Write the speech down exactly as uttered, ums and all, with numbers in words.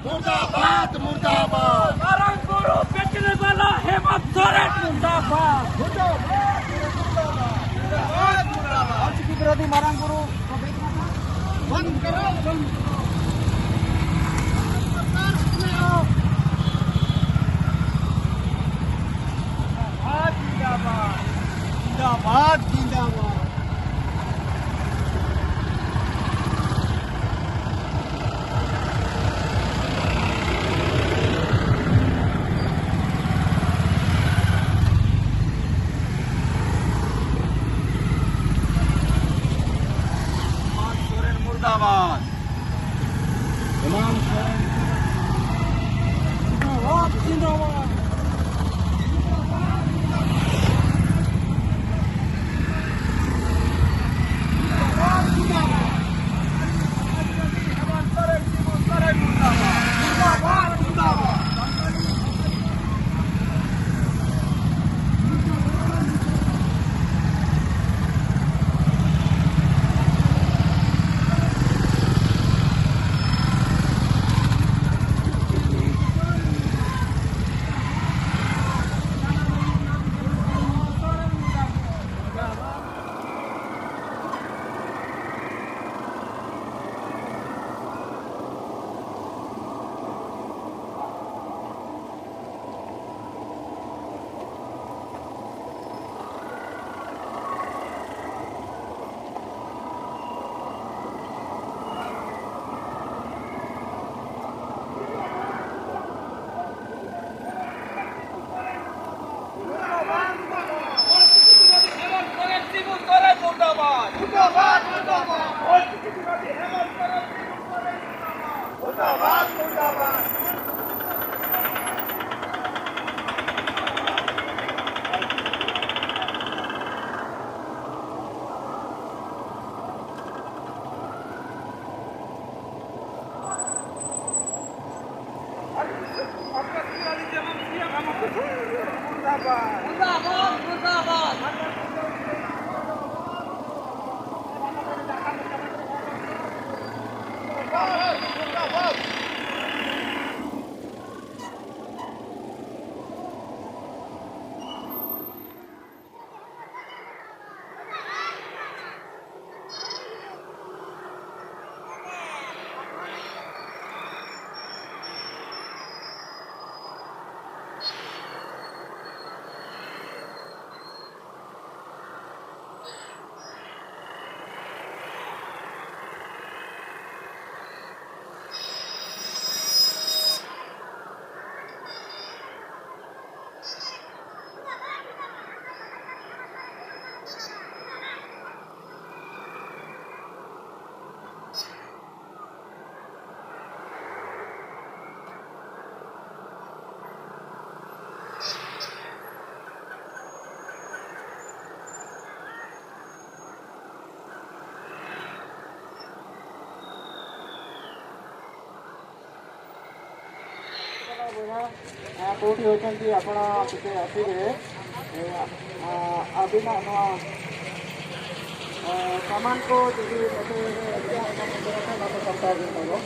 मुर्दाबाद, मुर्दाबाद। मारंग गुरु बेचने वाला हेमंत सोरेन मुर्दाबाद। मुर्दाबाद, मुर्दाबाद। विरोधी मारंग गुरु। बंद करो, बंद करो। जिंदाबाद, जिंदाबाद। जिंदाबाद, जिंदाबाद। हेमंत सोरेन मुर्दाबाद। हेमंत सोरेन जिंदाबाद, जिंदाबाद। ᱵᱚᱭᱦᱟ, ᱮ, ᱠᱳᱪ ᱦᱩᱭ ᱠᱟᱱ ᱜᱮ, ᱟᱯᱱᱟ ᱯᱤᱪᱷᱮ ᱟᱥᱤ ᱨᱮ, ᱮ, ᱟ, ᱟᱹᱵᱤᱱᱟᱜ ᱱᱚᱣᱟ, ᱮ, ᱥᱟᱢᱟᱱ ᱠᱚ ᱡᱩᱫᱤ ᱱᱚᱛᱮ ᱨᱮ ᱟᱹᱰᱤ ᱜᱟᱱ ᱥᱟᱢᱟᱱ ᱠᱚ ᱢᱮᱱᱟᱜ ᱠᱷᱟᱱ, ᱚᱱᱟ ᱠᱚ ᱥᱟᱢᱴᱟᱣ ᱵᱤᱱ ᱛᱟᱵᱚ᱾